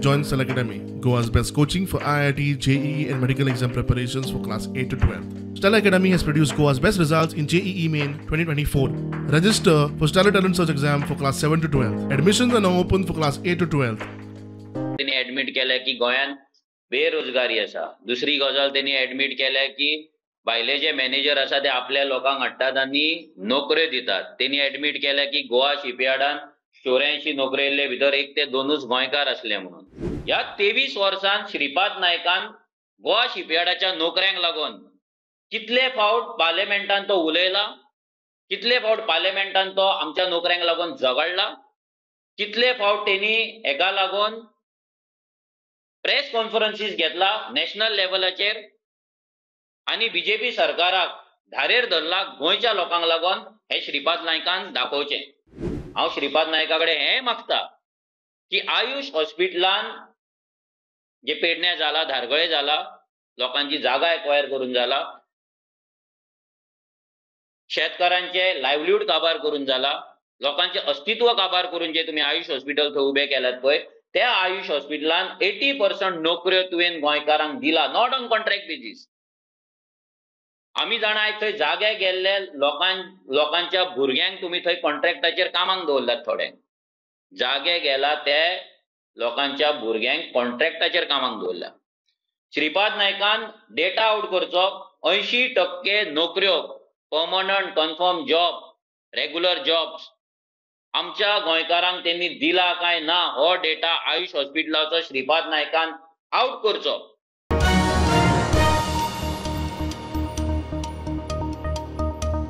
Join Stellar Academy, Goa's best coaching for IIT, JEE and medical exam preparations for class 8 to 12. Stellar Academy has produced Goa's best results in JEE Main 2024. Register for Stellar Talent Search exam for class 7 to 12. Admissions are now open for class 8 to 12. तेणी admit केलें की गोंयांत बेरोजगारी आसा. दुसरी गजाल तेणी admit केल्या की भायले जे मॅनेजर आसा ते आपल्या लोकांक हाडटात आनी नोकऱ्यो दितात. तेणी एडमीट केल्या की गोवा शिपयार्डान 84 नोकऱ्यो येयल्ले भितर 1 ते 2 गोंयकार आसले म्हणून. ह्या 23 वर्सांत श्रीपाद नायकान गोवा शिपयार्डाच्या नोकऱ्यांक लागून कितले फावट पार्लमेंटान तो उलयला, कितले फावट पार्लमेंटान तो आमच्या नोकऱ्यांक लागून झगडला, कितले फावट तेणी हेका लागून प्रेस कॉन्फरन्सीस घेतला नॅशनल लेवलाचेर आनी बीजेपी सरकाराक धारेर धरला गोंयच्या लोकांक लागून हे श्रीपाद नायकान दाखोवचें. हांव श्रीपाद नायका कडेन हें मागता की आयुष हॉस्पिटलान जे पेडण्या जाला, धारगळे जाला, लोकांची जागा एक्वायर करून जाला, शेतकारांचे लायवलीहूड काबार करून जाला, लोकांचे अस्तित्व काबार करून जे तुमी आयुष हॉस्पिटल थंय उबे केल्यात पळय, त्या आयुष हॉस्पिटलान 80% नोकऱ्यो तुवें गोंयकारांक दिला, not on contract basis. आमी जाणा थंय जागे गेल्ले लोकांच्या भुरग्यांक तुमी थंय कॉन्ट्रॅक्टाचेर कामाक दवरल्यात. थोडे जागे गेला ते लोकांच्या भुरग्यांक कॉन्ट्रॅक्टाचेर कामाक दवरल्या. श्रीपाद नायकान डेटा आउट करचो, 80% नोकऱ्यो permanent confirm job, regular jobs आमच्या गोंयकारांक त्यांनी दिला काय ना हो डेटा आयुष हॉस्पिटलाचो श्रीपाद नायकान आउट करचो.